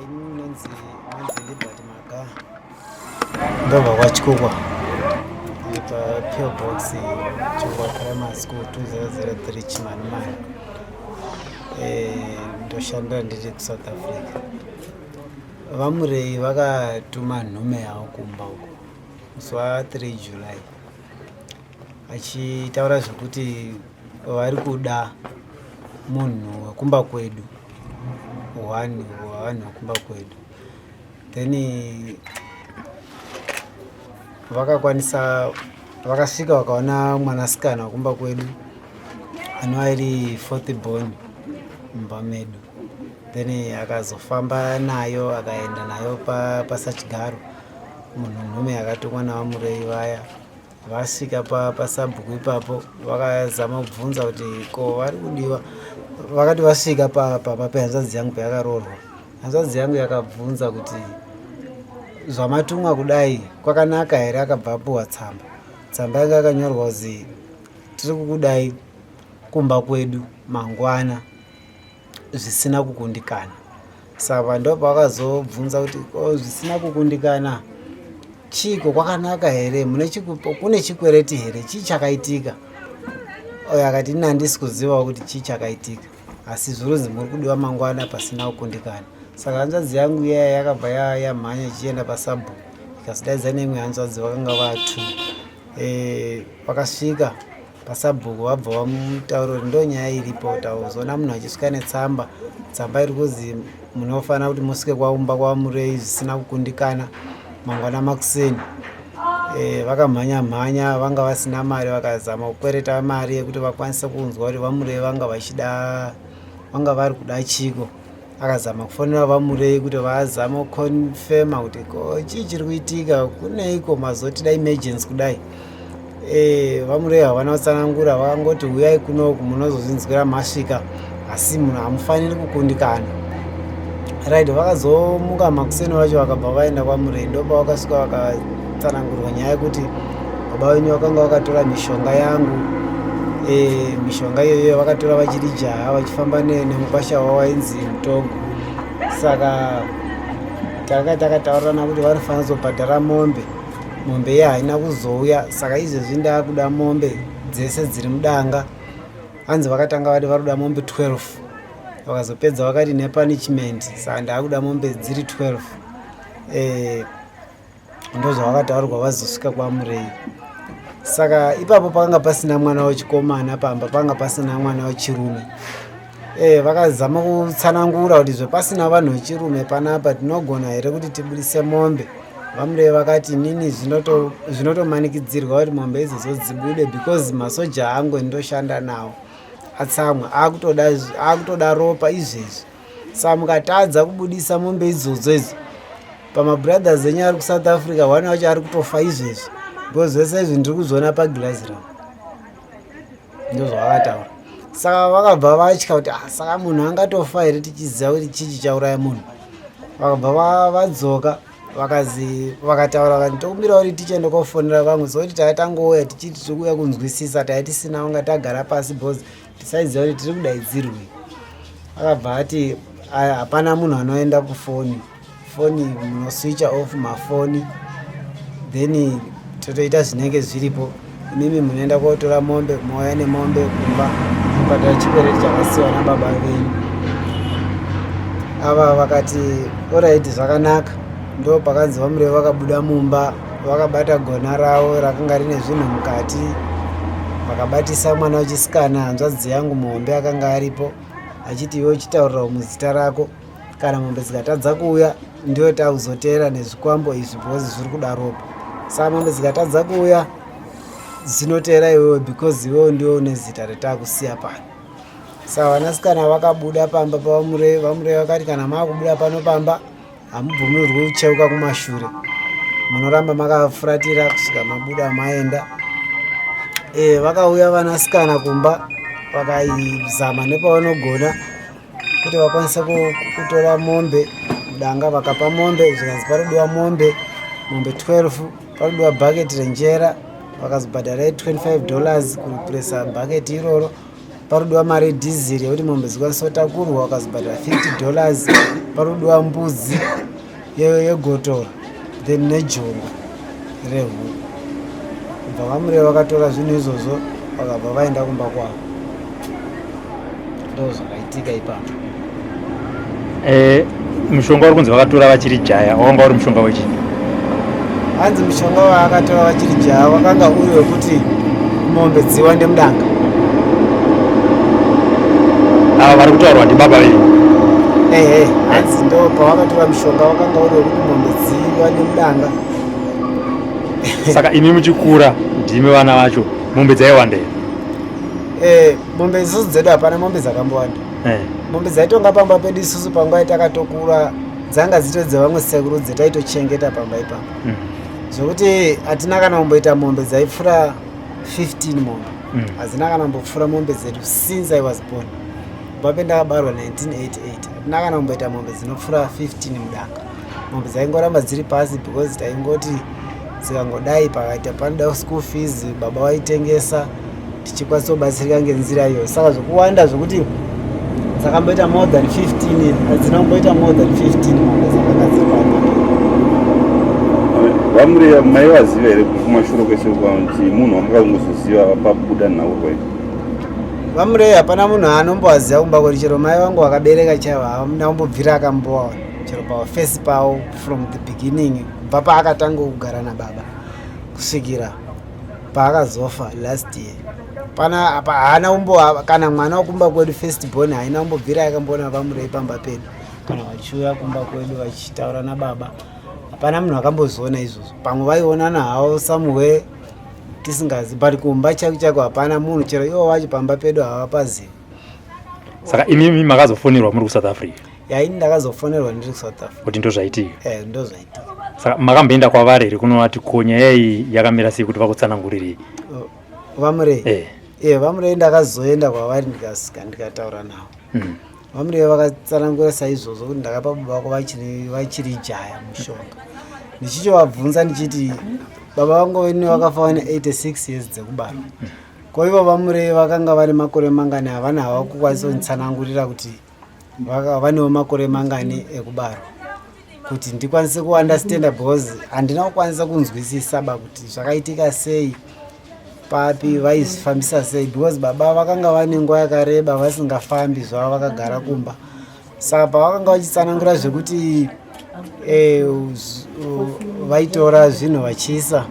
Inonzi nonzi Liberty Maga, ndobva kwaTyukwa, pa PO Box Tyukwa Primary School 2003 Chimanimani. Ndoshandira ndiri kuSouth Africa. VaMurei vakatuma nhume yavo kumba uko musi wa3 July achitaura zvekuti vari kuda munhu wekumba kwedu, one wevanhu vekumba kwedu. Then vakakwanisa, vakasvika vakaona mwanasikana wekumba kwedu anova iri fourth born mumba medu. Then akazofamba nayo, akaenda nayo pasachigaro. Munhu nhume yakatumwa navaMurei vaya vasvika pasabhuku ipapo, vakazama kubvunza kuti ko vari kudiwa. Vakati vasvika pamba pehanzvadzi yangu payakaroorwa, hanzvadzi yangu yakabvunza kuti zvamatumwa kudai kwakanaka here. Akabva apuwa tsamba. Tsamba yanga yakanyorwa kuzi tiri kukudai kumba kwedu mangwana zvisina kukundikana. Saka ndo pavakazobvunza kuti ko zvisina kukundikana chiko, kwakanaka here, mune kune chikwereti here, chii chakaitika? Oyo akati ini handisi kuzivawo kuti chii chakaitika, asi zvirunzi muri kudiwa mangwana pasina kukundikana. Saka hanzvadzi yangu iyaya yakabva yamhanya ichienda pasabhuku, ikazodaidza neimwe hanzvadzi, vakanga vatu vakasvika pasabhuku, vabva vamutaura kuti ndo nyaya iripo. Tauzoona munhu achisvika netsamba, tsamba iri kuzi munofanira kuti musvike kwaumba kwaMurei zvisina kukundikana mangwana makuseni. Vakamhanya mhanya, vanga vasina mari, vakazama kukwereta mari yekuti vakwanise kunzwa kuti vaMurei vanga vachida, vanga vari kuda chiko. Akazama kufonera vaMurei kuti vazame kuconfirma kuti ko chii chiri kuitika, kuneiko mazotida emergency kudai. VaMurei havana kutsanangura, vakangoti uyai kunoku munozozvinzwira masvika, asi munhu hamufaniri kukundikana. Right, vakazomuka makuseni vacho, vakabva vaenda kwaMurei. Ndopavakasvika vakatsanangurwa nyaya yekuti baba venyu vakanga vakatora mishonga yangu. Mishonga iyoyo vakatora vachiri jaha, vachifamba nemukwasha wavo wainzi Mutogo. Saka tanga takataurirana kuti vanofanira kuzobhadhara mombe. Mombe iye haina kuzouya, saka izvezvi ndaakuda mombe dzese dziri mudanga. Hanzi vakatanga vati vari kuda mombe 12, vakazopedza vakati nepunishment, saka ndaakuda mombe dziri 12. Ndozvavakataurirwa vazosvika kwaMurei. Saka ipapo pakanga pasina mwana wechikomana pamba, panga pasina mwana wechirume. Vakazama kutsanangura kuti zvepasina vanhu vechirume panapa, tinogona here kuti tibudise mombe? VaMurei vakati nini zvinotomanikidzirwa kuti mombe idzodzo dzibude because masoja angu endoshanda nawo atsamwa, akutoda ropa izvezvi. Saka mukatadza kubudisa mombe idzodzo idzo, pamabrothers enyu ari kuSouth Africa, one wacho ari kutofa izvezvi because zvese izvi ndiri kuzviona pagirazi ravo. Ndozvavakataura. Saka vakabva vatya kuti ah, saka munhu angatofa here tichiziva kuti chii chichauraya munhu? Vakabva vadzoka, vakazi vakataura vakati tokumbira kuti tichienda kofonera vamwe sokuti taiva tangouya tichiti tiri kuuya kunzwisisa, taiva tisina kunga tagara pasi because tisaiziva kuti tiri kudaidzirwei. Akabva ati hapana munhu anoenda kufoni, foni munoswitcha off mafoni, then totoita zvinenge zviripo. Imimi munoenda kotora mombe, mouya nemombe kumba, mobhadhara chikwereti chakasiyiwa nababa venyu ava. Vakati alright, zvakanaka. Ndo pakanzi vaMurei vakabuda mumba vakabata gona ravo rakanga rine zvinhu mukati, vakabatisa mwana wechisikana, hanzvadzi yangu muhombe akanga aripo, achiti iwe uchitaurira muzita rako, kana mombe dzikatadza kuuya ndiyo takuzoteera nezvikwambo izvi because zviri kuda ropa. Saka mombe dzikatadza kuuya dzinoteera iwewe because iwewe ndiwe une zita retakusiya pano. Saka vanasikana vakabuda pamba pavaMurei. VaMurei vakati kana maakubuda pano pamba hamubvumirwi kucheuka kumashure, munoramba makafuratira kusvika mabuda maenda. Vakauya vanasikana kumba, vakaizama nepavanogona kuti vakwanise kutora mombe mudanga. Vakapa mombe, zvikanzi parikudiwa mombe 12, parikudiwa bhaketi renjera. Vakazobhadhara $25 kuripuresa bhaketi iroro. Parudiwa mari yedhiziri yekuti mombe dzikwanise kutakurwa, wakazobhadhara $50. Parudiwa mbudzi yegotora then nejongwe rehuku. Kubva VaMureyi vakatora zvinhu izvozvo vakabva vaenda kumba kwavo. Ndo zvakaitika ipapo. Mushonga uri kunzi vakatora vachiri jaya wakanga uri mushonga wechii? Hanzi mushonga waakatora vachiri jaya wakanga uri wekuti mombe dziwande mudanga. Ava vari kutaurwa ndibaba venyu? Ehe, hanzi ndo pawakatora mushonga wakanga uri wekuti mombe dziwande mudanga. Saka imi muchikura ndimi vana vacho, mombe dzaiwanda here? Mombe isusu dzedu hapana mombe dzakambowanda. Mombe dzaitonga pamba pedu isusu panguva yatakatokura dzanga dzitori dzevamwe sekuru dzetaitochengeta pamba ipapo. Zvokuti hatina kana kumboita mombe dzaipfuura 15 mombe. Hadzina kana kumbopfuura mombe dzedu since I was born. Kubva pendakabarwa 1988 hatina kana kumboita mombe dzinopfuura 15 mudanga. Mombe dzaingoramba dziri pasi because taingoti dzikangodai pakaita panoda school fees baba vaitengesa tichikwanisa kubatsirika ngenzira iyoyo. Saka zvokuwanda zvokuti dzakamboita more than 15 hadzina kumboita more than 15 mombe dzakanga dziri pamba. VaMureya maivaziva here kumashure kwese kuti munhu wamukangozoziva pabuda nhaurwa iyi? VaMureya hapana munhu anombovaziva kumba kwedu, chero mai vangu vakabereka chaivo hamuna kumbobvira akambovaona chero pafesi pavo from the beginning, kubva paakatanga kugara nababa kusvikira paakazofa last year. Pana apa haana kumbo kana mwana wekumba kwedu first born haina kumbobvira yakamboona VaMurei pamba pedu kana vachiuya kumba kwedu vachitaura nababa. Hapana munhu akamboziona izvozvo. Pamwe vaionana havo somewhere tisingazi, but kumba chaiko chaiko hapana munhu, chero ivo vacho pamba pedu havapazivi. Saka imimi makazofonerwa muri kuSouth Africa? Yaini ndakazofonerwa ndiri kuSouth Africa. Kuti ndozvaitika? Ndozvaitika. Saka makamboenda kwavari here kunovati ko nyaya iyi yakamira sei kuti vakutsanangurirei? VaMurei? VaMurei ndakazoenda kwavari ndikasvika ndikataura navo. VaMurei vakatsanangura saizvozvo kuti ndakapa baba vako vachiri jaya mushonga. Ndichichovabvunza ndichiti baba vangu vene vakafa vane 86 years dzekubarwa, ko ivo VaMurei vakanga vane makore mangani? Havana hava kukwanisa kunditsanangurira kuti vanewo makore mangani ekubarwa kuti ndikwanise kuunderstanda, because handina kukwanisa kunzwisisa ba kuti zvakaitika sei, papi, vaizvifambisa sei, because baba vakanga vane nguva yakareba vasingafambi zvavo, vakagara kumba. Saka pavakanga vachitsanangura zvekuti vaitora zvinhu vachiisa,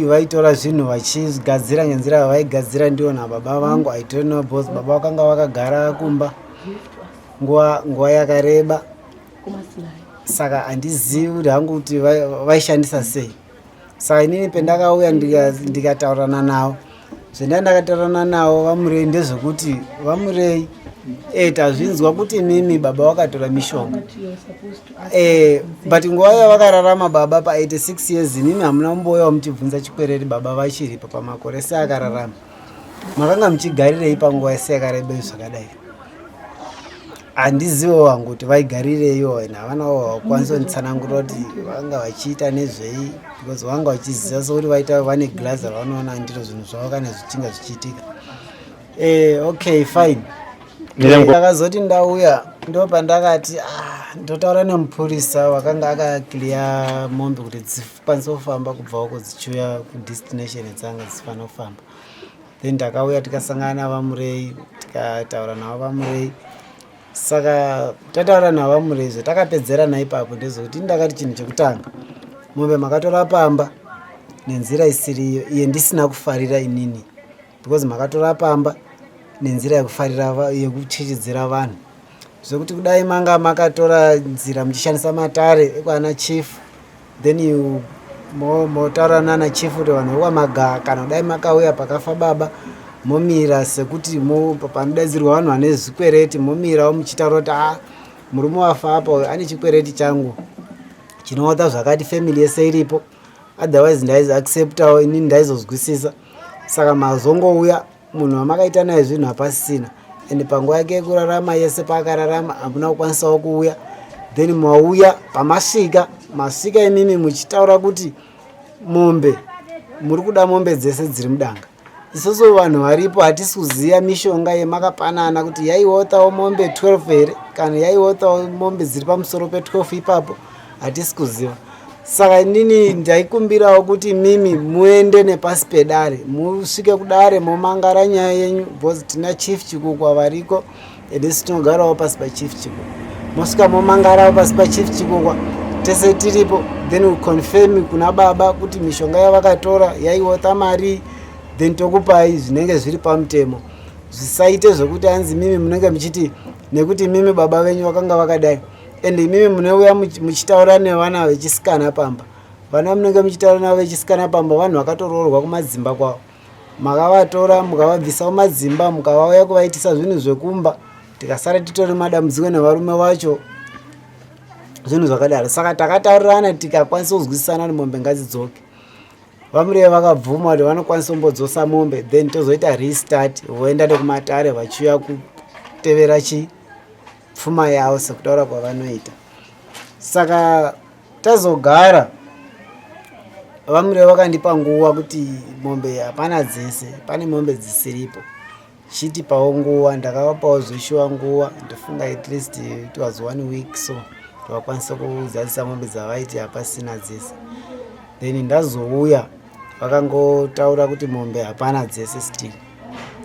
vaitora zvinhu vachigadzira ngenzira yavaigadzira ndiyo nababa vangu, I don't know, because baba vakanga vakagara kumba nguva yakareba, saka handizivi kuti hangu kuti vaishandisa sei. Saka inini pendakauya ndikataurana navo, zvendai ndakataurana navo VaMurei ndezvekuti, VaMurei, tazvinzwa kuti imimi baba vakatora mishonga, but nguva yavakararama baba pa86 years, imimi hamuna kumbouyawo muchibvunza chikwereti baba vachiripo pamakore seakararama. Makanga muchigarirei panguva yese yakareba zvakadai? Handizivo hangu kuti vaigarireiwo, ende havanawo vakwanisa kunditsanangurira kuti vanga vachiita nezvei, because vanga vachiziva sekuti vaita vane glazi ravanoona ndiro zvinhu zvavo kana zvichinga zvichiitika. Okay, fine. Ndakazoti ndauya ndo pandakati, ah, ndotaura nemupurisa wakanga akaclear mombe kuti dzikwanise kufamba kubva uko dzichiuya kudestination dzanga dzichifanira kufamba. Then ndakauya tikasangana navaMurei, tikataura navo VaMurei. Saka tataura navaMurei, zvatakapedzerana ipapo ndezvekuti ndakati chinhu chekutanga, mombe makatora pamba nenzira isiriyo iye ndisina kufarira inini, because makatora pamba nenzira yekufarira yekutyityidzira vanhu, zvekuti kudai manga makatora nzira muchishandisa matare ekwana chief, then you motaura nana chief kuti vanhu vekwamagaa, kana kudai makauya pakafa baba momira sekuti panodaidzirwa vanhu vane zvikwereti, momirawo muchitaura kuti a murume wafa apa uyu ane chikwereti changu chinoota zvakati, family yese iripo, otherwise ndaizoacceptawo inini, ndaizozwisisa. Saka mazongouya munhu wamakaita naye zvinhu hapasisina, ende panguva yake yekurarama yese paakararama hamuna kukwanisawo kuuya. Then mauya, pamasvika masvika imimi muchitaura kuti mombe muri kuda, mombe dzese dziri mudanga. Isusu vanhu varipo hatisi kuziva mishonga yemakapanana kuti yaiwotawo mombe 12 here kana yaiwotawo mombe dziri pamusoro pe12 ipapo, hatisi kuziva. Saka inini ndaikumbirawo kuti mimi muende nepasi pedare, musvike kudare momangara nyaya yenyu, because tina Chief Chikukwa variko and isu tinogarawo pasi paChief Chikukwa. Mosvika momangarawo pasi paChief Chikukwa tese tiripo, then we confirm kuna baba kuti mishonga yavakatora yaiwota mari, then tokupai zvinenge zviri pamutemo. Zvisaite zvekuti hanzi mimi munenge muchiti nekuti mimi baba venyu vakanga vakadai, and imimi muneuya muchitaura nevana vechisikana pamba. Vana munenge muchitaura navo vechisikana pamba, vanhu vakatoroorwa kumadzimba kwavo. Makavatora mukavabvisa kumadzimba, mukavauya kuvaitisa zvinhu zvekumba, tikasara titori madambudziko nevarume vacho, zvinhu zvakadaro. Saka takataurirana tikakwanisa kuzwisisana kuti mombe ngadzidzoke. VaMureva vakabvuma kuti vanokwanisa kumbodzosa mombe, then tozoita restart, voenda nekumatare vachiuya kutevera chi pfuma yavo sekutaura kwavanoita. Saka tazogara, VaMureva vakandipa nguva kuti mombe hapana dzese, pane mombe dzisiripo, chitipawo nguva. Ndakavapawo zveshuwa nguva, ndofunga at least it was one week, so vakwanisa kuzadzisa mombe dzavaiti hapasina dzese. Then ndazouya, vakangotaura kuti mombe hapana dzese still.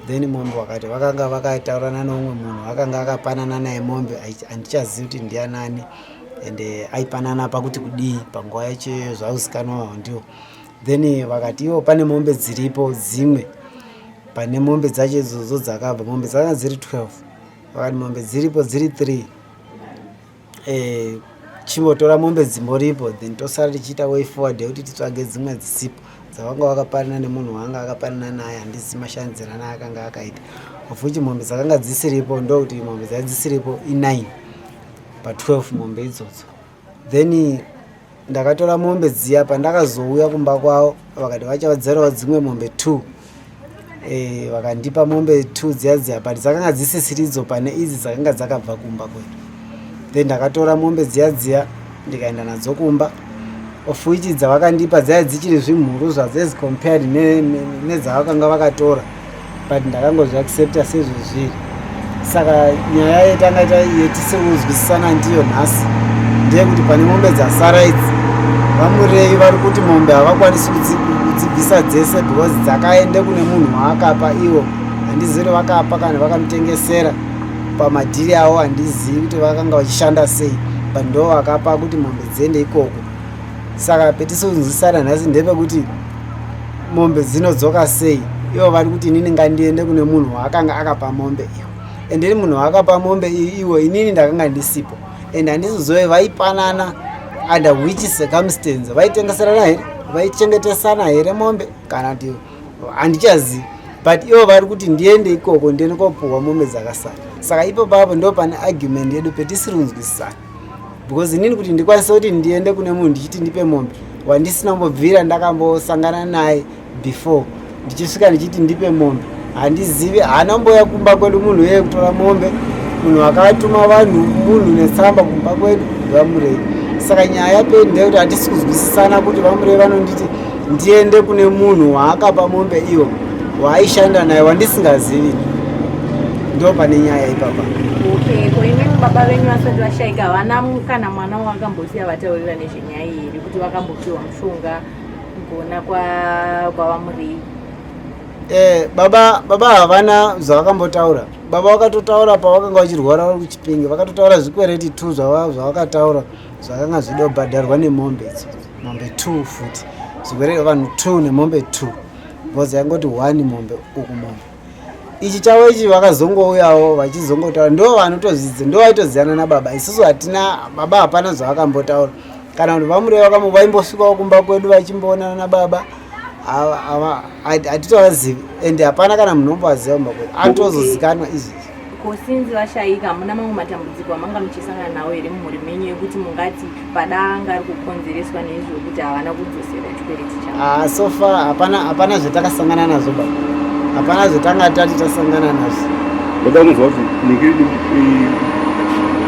Then mombe vakati vakanga vakataurana neumwe munhu akanga akapanana naye mombe, handichazivi kuti ndianani ende aipanana pakuti kudii panguva yacho iyoyo, zvakuzikanwawo ndiwo. Then vakati ivo pane mombe dziripo dzimwe, pane mombe dzacho idzodzo dzakabva, mombe dzakanga dziri 12. Vakati mombe dziripo dziri 3, chimbotora mombe dzimboripo, then tosara tichiita way forward yekuti titsvage dzimwe dzisipo dzavanga vakapanana nemunhu waanga akapanana naye. Handizi mashandirana akanga akaita, of which mombe dzakanga dzisiripo, ndokuti mombe dzai dzisiripo i9 pa12 mombe idzodzo. Then ndakatora mombe dziya. Pandakazouya kumba kwavo, vakati vachavadzerawo dzimwe mombe 2. Vakandipa mombe 2 dziya dziya, but dzakanga dzisisiridzo pane idzi dzakanga dzakabva kumba kwedu. Then ndakatora mombe dziya dziya ndikaenda nadzo kumba, of which dzavakandipa dzaiva dzichiri zvimhuru zvadzo as compared nedzavakanga vakatora, but ndakangozviaccepta sezvo zviri. Saka nyaya yetanga yetisiri kuzwisisana ndiyo nhasi ndeyekuti pane mombe dzasara idzi, VaMurei vari kuti mombe havakwanisi kudzibvisa dzese because dzakaende kune munhu waakapa iwo. Handizivi kuti vakapa kana vakamutengesera pamadhiri avo, handizivi kuti vakanga vachishanda sei, but ndo vakapa kuti mombe dziende ikoko. Saka petisi kunzwisisana nhasi ndepekuti mombe dzinodzoka sei. Ivo vari kuti inini ngandiende kune munhu waakanga akapa mombe iwo, and ini munhu waakapa mombe iwo inini ndakanga ndisipo, and handizozove vaipanana under which circumstance, vaitengeserana here, vaichengetesana here mombe kana kuti handichazivi, but ivo vari kuti ndiende ikoko, ndiende kopuhwa mombe dzakasara. Saka ipo papo ndo pane argument yedu petisiri kunzwisisana, because inini kuti ndikwanise kuti ndiende kune munhu ndichiti ndipe mombe wandisina kumbobvira ndakambosangana naye before, ndichisvika ndichiti ndipe mombe, handizivi, haana kumboya kumba kwedu munhu iyeye kutora mombe. Munhu akatuma vanhu, munhu netsamba kumba kwedu ndiVaMurei. Saka nyaya pedu ndeyekuti hatisi kuzwisisana kuti VaMurei vanonditi ndiende kune munhu waakapa mombe iwo waaishanda naye wandisingazivi. Ndo pane nyaya ipapa. Okay, ko imimi baba venyu vasati vashaika, havana kana mwana wavakambosiya vataurira nezvenyaya iyi here, kuti vakambopiwa mushonga gona kwaVaMurei? Baba havana zvavakambotaura. Baba vakatotaura pavakanga vachirwara vari kuChipinge, vakatotaura zvikwereti 2 zvavakataura zvakanga zvidobhadharwa nemombe idzodzo, mombe 2 futi, zvikwereti vanhu 2 nemombe 2, because yangoti 1 mombe uku mombe ichi chavo ichi. Vakazongouyawo vachizongotaura, ndo vanotozvidza, ndo vaitoziyana nababa. Isusu hatina, baba hapana zvavakambotaura, kana kuti VaMurei vaimbosvikawo kumba kwedu vachimboonana nababa, hatitovazivi, and hapana kana munhu ombovaziva kumba kwedu, atozozikanwa izvizvi. Ko since vashaika, hamuna mamwe matambudziko amanga muchisangana nawo here mumhuri menyu ekuti mungati pada anga ari kukonzereswa neizvo kuti havana kudzosera chikwereti chavo? Ah, so far hapana zvatakasangana nazvo baba, hapana zvatanga tati tasangana nazvo. Ndoda kunzwa kuti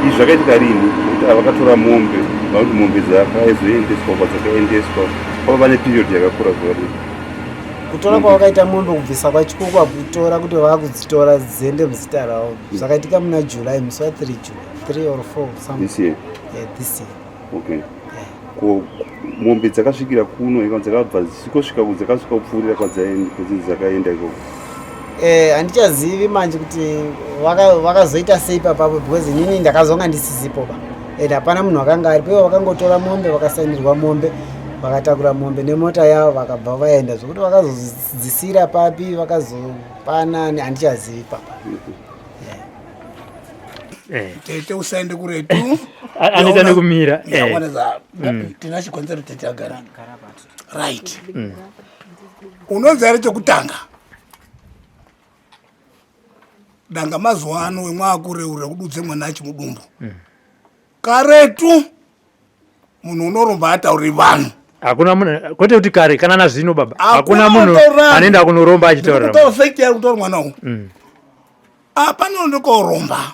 izvi zvakaitika rini, kuti avakatora mombe, vakuti mombe dzakaizoendeswa kwadzakaendeswa, pava pane period yakakura zvakadii? Kutora kwavakaita mombe kubvisa kwaChikukwa kutora kuti vakudzitora dziende muzita ravo. Zvakaitika muna July musi wa 3 July 3 or 4 something. This year. Yeah, this year. Okay. Ko mombe dzakasvikira kuno ika dzakabva dzikosvika dzakasvika kupfuurira kwadzinzi dzakaenda ikoko. Eh, handichazivi manje kuti vakazoita sei papapo because inini ndakazonga ndisisipo ba and hapana munhu akanga aripo. Ivo vakangotora mombe vakasainirwa mombe vakatakura mombe nemota yavo vakabva vaenda zvekuti vakazodzisira papi vakazopanani handichazivi papa. Tete usaende kuretu. Anoita nekumira. Tina chikonzero tete agara. Right. Unonzi ari chekutanga. Danga mazuva ano wemwakureurira kududze mwana achimudumbu. Karetu munhu unoromba atauriri vanhu. Hakuna munhu, kwete kuti kare kana nazvino baba. Hakuna munhu anoenda kunoromba achitaura. Kutaura fact yari kutaura mwana uyu. Apa nondokoromba.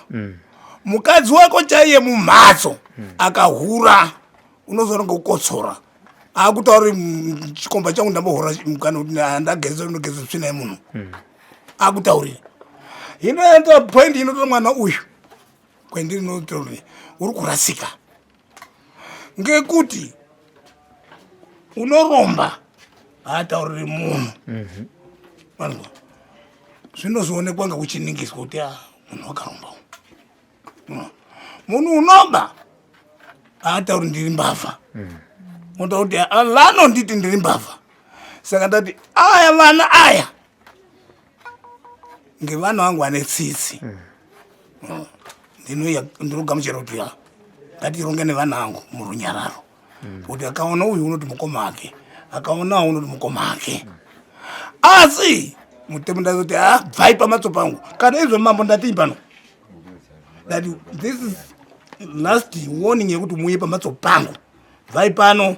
Mukadzi wako chaiye mumhatso akahura unozoona ngekukotsora. Akutauri chikomba changu ndambohura kana kuti ndageza ndogeza tsvina yemunhu. Akutaurira. Hino yandotora point inotora mwana uyu. Kwendiri inotora uri kurasika. Ngekuti unoromba haatauriri munhu. Vanzwa. Zvinozoonekwa ngekuchiningiswa kuti munhu wakaromba. Munhu unoba haatauri ndiri mbavha. Unotaura kuti vanonditi ndiri mbavha. Saka ndati aya vana aya ngevana vangu vane tsitsi. Ndinogamuchira kuti ngatironge nevana vangu murunyararo. Kuti akaona uyu unoti mukoma ake, akaona uyu unoti mukoma ake. Asi mutemo ndazoti bvai pamatso pangu. Kana izvo mambo ndati pano. Ndati this is last warning yekuti muuye pamatso pangu. Bvai pano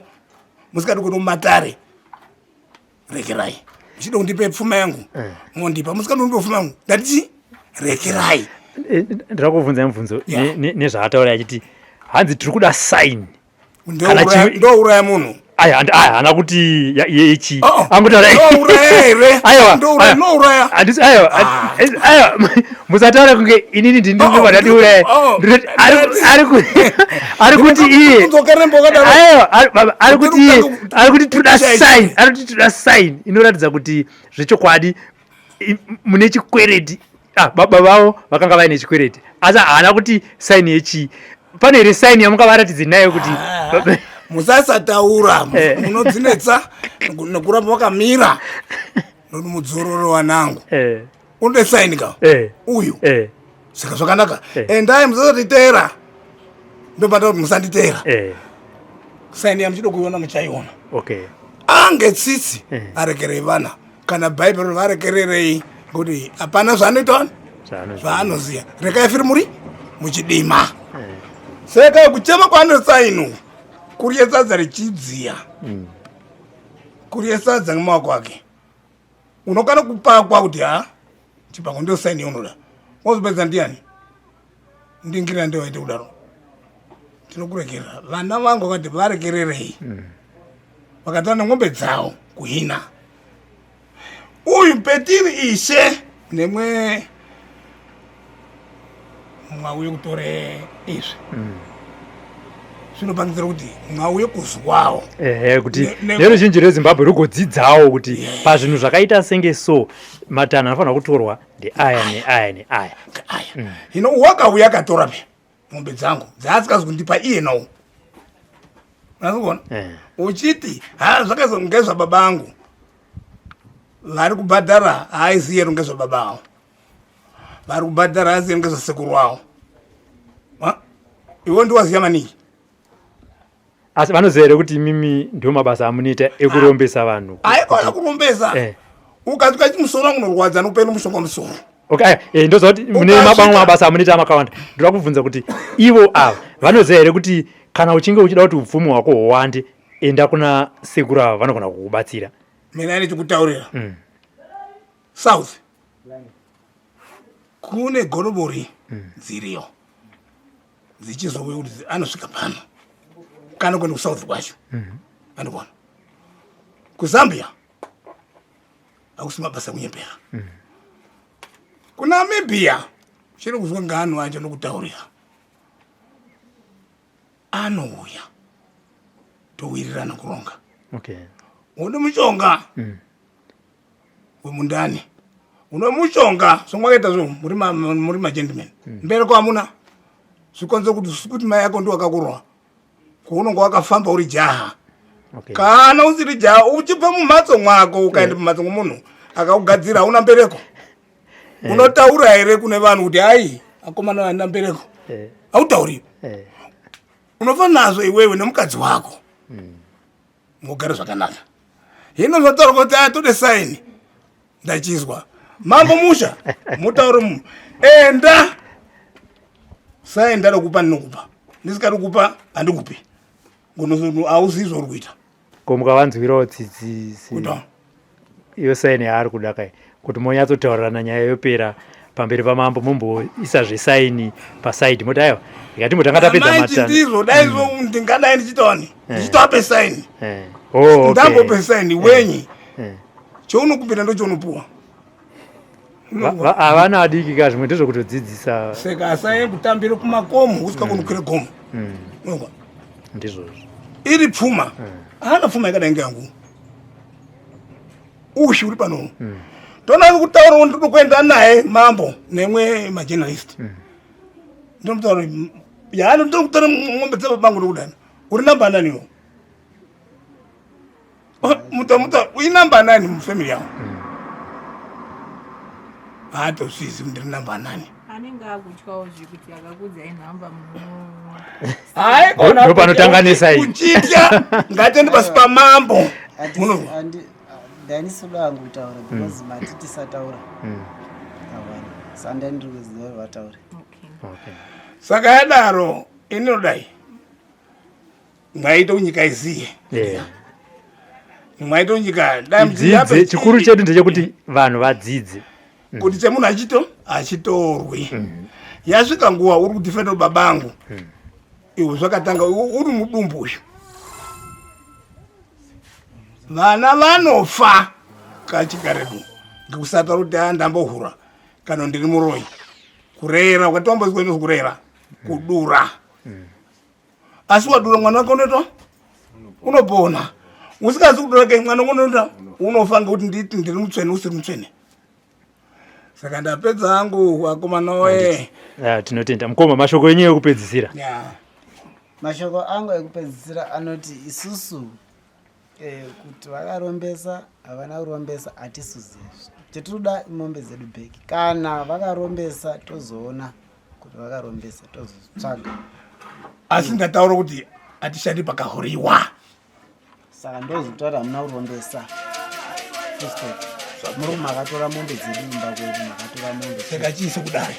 musikadi kuenda mumatare. Rekerai. Muchida kundipa pfuma yangu. Mondipa musikadi kundipa pfuma yangu. Ndati chi? Rekerai. Ndira kuvhunza mubvunzo nezvaataura achiti hanzi tiri kuda sign. Ndouraya munhu. Aya, haana kuti yechi. Angotaura. Ndouraya here? Aiwa. Ndouraya, ndouraya. Handisi, aiwa, aiwa, musataura kunge inini ndini ndinobva ndatiuraya. Ndinoti, ari kuti iye. Aiwa, baba, ari kuti iye, ari kuti toda sign, ari kuti toda sign inoratidza kuti zvechokwadi mune chikwereti. Baba vavo vakanga vaine chikwereti. Asi haana kuti sign yechii. Pane here sign yamungavaratidze nayo kuti Musasataura, munodzinetsa nekuramba wakamira. Noti mudzororo wanangu. Unode sign ka? Uyu. Saka zvakanaka. Endai musasatiteera. Ndobata kuti musanditeera. Sign yamuchida kuiona muchaiona. Ange tsitsi arekerei vana. Kana Bhaibheri varekererei kuti hapana zvaanoita zvaanoziya. Rekai firi muri muchidima. Saka kuchema kwaanosainu kurye sadza richidziya. Kurye sadza nemaoko ake. Unokana kupakwa kuti chipako ndio saini yaunoda. Wozopedza ndiani? Ndingira ndio waite kudaro. Tinokurekerera. Vana vangu vakati varekererei. Vakatora neng'ombe dzavo kuhina. Uyu petiri ishe nemwe mwauye kutore izvi. Zvinopangidzira kuti mwauye kuzwawo. Kuti neruzhinji rweZimbabwe rugodzidzawo kuti pazvinhu zvakaita senge so matanho anofanira kutorwa ndeaya neaya neaya. Aya. Hino wakauya akatora pe mombe dzangu dzaasikazi kundipa iye nawo. Unazviona? Uchiti zvakazo ngezvababa angu. Vari kubhadhara haiziye ngezvababa avo. Vari kubhadhara haiziye ngezvasekuru avo. Iwe ndiwaziya maningi. Asi vanoziva here kuti imimi ndio mabasa amunoita ekurombesa vanhu? Haikona kurombesa. Ukatya chimusoro wangu unorwadza nokupenda mushonga musoro. Okay, ndoziva kuti mune mabamwe mabasa amunoita makawanda. Ndoda kubvunza kuti ivo ava vanoziva here kuti kana uchinge uchida kuti upfumi hwako huwande, enda kuna sekuru ava vanogona kukubatsira. Mina ndichikutaurira. South. Kune gorobori dziriyo. Dzichizouya kuti anosvika pano. Kana kuenda kuSouth kwacho. Andikuona. KuZambia. Hakusi mabasa ekunyepera. KuNamibia chiri kuzwa ngano acho nokutaurira. Anouya towirirana kuronga. Okay. Une mushonga wemundani. Une mushonga somwakaita zvo muri ma, muri ma gentlemen. Mbereko hamuna. Zvikonzo kuti kuti mai yako ndiwo akakurwa. Kuunonga wakafamba uri jaha. Okay. Kana usiri jaha uchibva mumhatso mwako ukaenda mumhatso mwemunhu akakugadzira hauna mbereko. Unotaura here kune vanhu kuti hai akomana handina mbereko. Hautauri. Unofa nazvo iwewe nemukadzi wako. Mugare zvakanaka. Hino zvataura kuti aya tode saini. Ndachizwa. Mambo musha mutaure mu. Enda. Saini ndanokupa ndinokupa. Ndisikadi kupa handikupi. Ngono hauzi zvauri kuita. Ko mukavanzwirawo tsitsi Kuita. Iyo saini yaari kuda kai kuti monyatsotaurirana nyaya yopera pamberi pamambo momboisa zvesaini pasaidi moti aiwa ikatimbotanga tapedza matano. Ndizvo dai ndingadai ndichitoni ndichitoape saini. Oh, okay. Ndambope saini wenyi. Chaunokumbira ndochaunopuwa. Havana adiki ka zvimwe ndezvekutodzidzisa. Saka asaye kutambira kumakomo usika kunokwira gomo. Unonzwa? Ndizvozvo. Iri pfuma. Haana pfuma yakadai ngeyangu. Ushi uri pano. Tona kutaura ndiri kuenda naye mambo nemwe majournalist. Ndomutaura yaani ndiri kutora ng'ombe dzebabangu ndokudani. Uri namba nani iwe? Muta muta inamba nani mufamily yavo? Haatozvizi ndiri namba nani. Anenge akutyawo zvekuti akakudzai nhamba Hayi kona Ndopanotanganisa iyi. Uchitya ngatiende pasi pamambo. Munozwa? Ndainisuda hangu kutaura because mati tisataura. Avana. Saka ndandiri kuziva kuti vataure. Okay. Saka yadaro inodai. Mwaita nyika iziye. Yeah. Mwaita nyika dai Idzidze. Chikuru chedu ndechekuti vanhu vadzidze. Kuti chemunhu achito achitorwi. Yasvika nguva uri kudefenda babangu. Iwe zvakatanga uri mudumbu uyu. Vana vanofa kachikaredu ngekusataura kuti ndambohura kana ndiri muroyi. Kurera ukati wambozwa inozi kurera kudura. Asi wadura mwana wako unoita unopona. Usikazi kudura ke mwana unoita unofa ngekuti nditi ndiri mutsvene usiri mutsvene. Saka ndapedza hangu vakomana woye. Tinotenda mukoma, mashoko enyu ekupedzisira. Yeah. Mashoko angu ekupedzisira anoti isusu kuti vakarombesa havana kurombesa hatisuzivi. Chetinoda imombe dzedu bheki. Kana vakarombesa tozoona kuti vakarombesa tozotsvaga. Asi ndataura kuti hatishandi pakahuriwa. Saka ndozotaura hamuna kurombesa. Full stop. Muri makatora mombe dzedu kumba kwedu, makatora mombe. Saka chiise kudai.